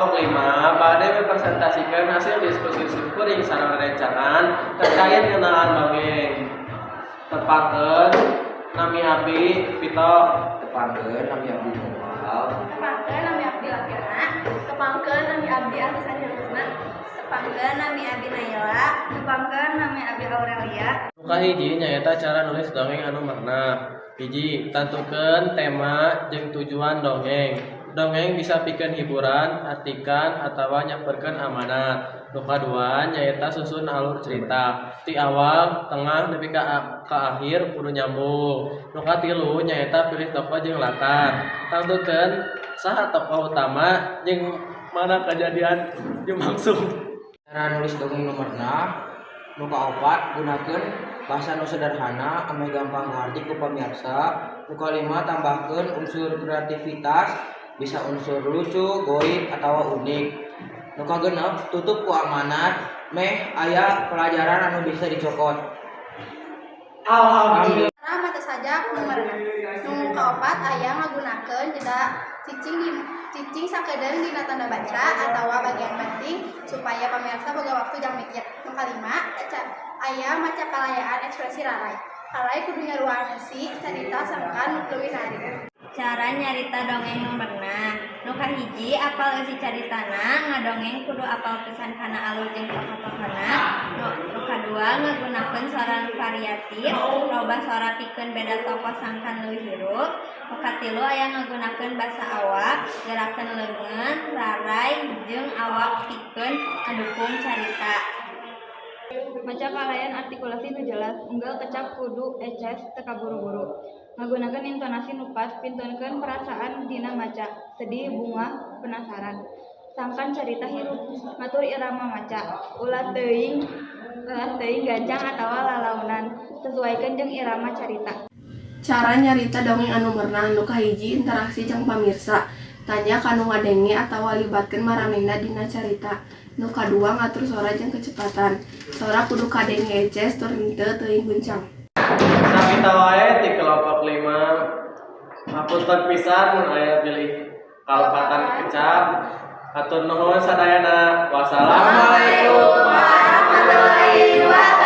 kelompok 5 bade mempresentasikan hasil diskusi simkuring sareng rerencangan terkait ngeunaan dongeng. Tepangkeun, nami abdi Pito. Tepangkeun, nami abdi Noval. Tepangkeun, nami abdi Lafirna. Tepangkeun, nami abdi Artisani Husna. Tepangkeun, nami abdi Naila. Tepangkeun, nami abdi Aurelia. Nu kahiji nyaeta cara nulis dongeng anu merenah. Hiji, tentukeun tema jeung tujuan dongeng. Dongeng bisa pikeun hiburan, atikan, atawa nyamperkeun amanat. Nu kadua nyaeta susun alur cerita. Ti awal, tengah, nepi ka akhir kudu nyambung. Nu katilu nyaeta pilih tokoh jeung latar. Tangtukeun saha tokoh utama jeung mana kajadian lumangsung. Cara nulis dongeng nu merenah nu kaopat, gunakeun bahasa nu sederhana ameh gampang kaharti ku pamirsa. Nu kalima, tambahkeun unsur kreativitas, bisa unsur lucu, goib, atawa unik. Nu kagenep, tutup ku amanat meh aya pelajaran anu bisa dicokot. Alhamdulillah. Cara maca sajak nu merenah. Nu kaopat, aya ngagunakeun jeda cicing di cicing sakedeung dina tanda baca atawa bagian penting supaya pamirsa boga waktu jang mikir. Nu kalima, aya maca kalayaan ekspresi raray. Raray kudu nyaruaan eusi carita sangkan leuwih narik. Cara nyarita dongeng nu merenah. Nu kahiji, apal eusi caritana, ngadongeng kudu apal pisan kana alur jeung tokoh-tokohna. Nu kadua, ngagunakeun sora nu variatif, robah sora pikeun beda tokoh sangkan leuwih hirup. Nu katilu, aya ngagunakeun basa awak, gerakan leungeun, raray jeung awak pikeun ngadukung carita. Maca kalayan artikulasi nu jelas, unggal kecap kudu eces, teu kaburu-buru. Ngagunakeun intonasi nu pas, pintunkeun perasaan dina maca, sedih, bungah, penasaran. Sangkan carita hirup. Ngatur irama maca, ulah teuing gancang atawa lalaunan, sesuaikeun jeung irama carita. Cara nyarita dongeng anu merenah. Nu kahiji, interaksi jeung pamirsa, tanya ka nu ngadenge atawa libatkeun maranehna dina carita. Nu kadua, ngatur sora jeung kecepatan, sora kudu kadenge eces tur henteu teuing guncang. Sakitu wae ti kelompok 5. Hapunten pisan mun aya bilih kalepatan kecap. Hatur nuhun sadayana. Wassalamualaikum warahmatullahi wabarakatuh.